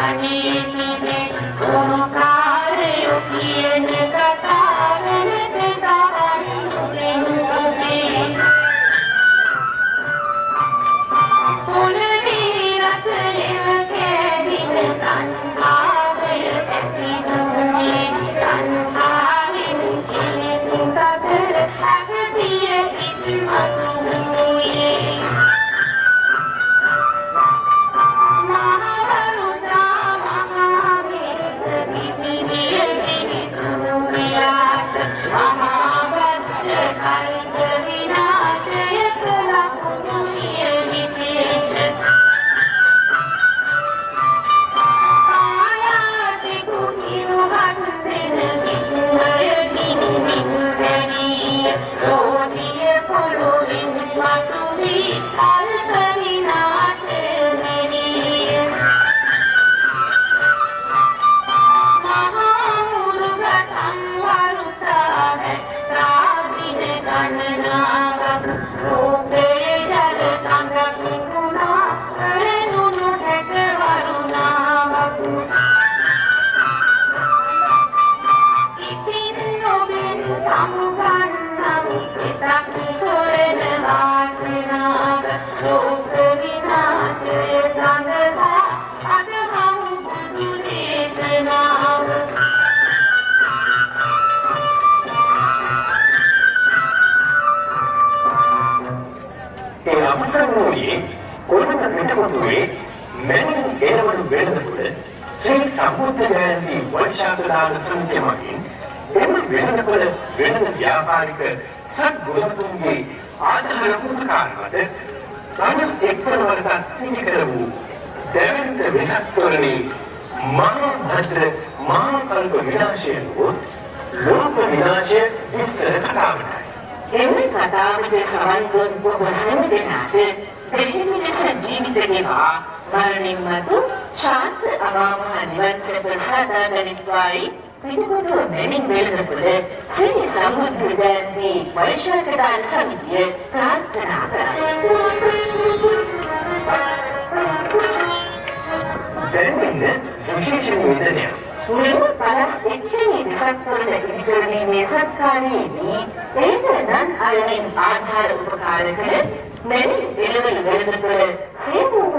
වනේ තිබේ කුරුකාරයෝ කියන කතාවලට සවන් නොදෙනු ඔබේ. පොළවේ රස ලෙව කෑවින තණ්හාවය ඇති නොවේ. තණ්හාවෙන් කෙලෙසු සතර අගතිය ඉස්මතු වූයේ. මහවරුසා මහා මේඝ කිසිවිය ගිනිසුණු මෙයාට මහා භද්‍ර කල්ප විනාශය කළ කුමුනිය විශේෂ. කායාති කුහිරුහත් දෙන විස්මය ගිනිමින් දැවිය. රෝදිය පොළොවින් මතු වී කල්ප විනාශය මෙවිය. මහා මුරුග සංවරුසා සාමින ගණනාවක් ලෝකයේ ජල සඳක් වුණා කරනු නොහැක වරුණාවක්. ඉතින් ඔබෙන් සමුගන්නමි වෙසක් තොරණ වාසනාව ලෝක විනාශය සඳහා අද හමු බුදු දේශනාව. ඒ අවසන් වූයේ කොළඹ පිටකොටුවේ මැණින් එළවලු වෙළඳපොළ ශ්‍රී සම්බුද්ධ ජයන්ති වෛශාඛ දාන සමිතිය මගින් එම වෙළඳපොළ වෙළඳ ව්‍යාපාරික සත්ගුණතුන්ගේ ආධාර උපකාර මත 51 වන වරටත් සිහි කර වූ දැවැන්ත වෙසක් තොරණේ මහා භද්‍ර මහා කල්ප විනාශය වුවොත් ලෝක විනාශය විස්තර කතාවටයි. එම කතාවට සවන් දුන් ඔබ සෑම දෙනාට දෙහිමි ලෙස ජීවිත ගෙවා මරණින් මතු ශාන්ත අමා මහ නිවන් සැප සාදා ගනිත්වායි පිටකොටුව මැණින් වෙළඳපොළ ශ්‍රී සම්බුද්ධ ජයන්ති වෛශාඛ දාන සමිතිය ප්‍රාර්ථනා කරයි. දැන් මෙන්න විශේෂ නිවේදනයක්. මෙම 51 වෙනි වෙසක් තොරණ ඉදිකරණීමේ සත්කාරයේදී ඒට නන් අයමින් ආධාර උපකාර කළ මැණික් එළවලු වෙළඳපොළ සියලුම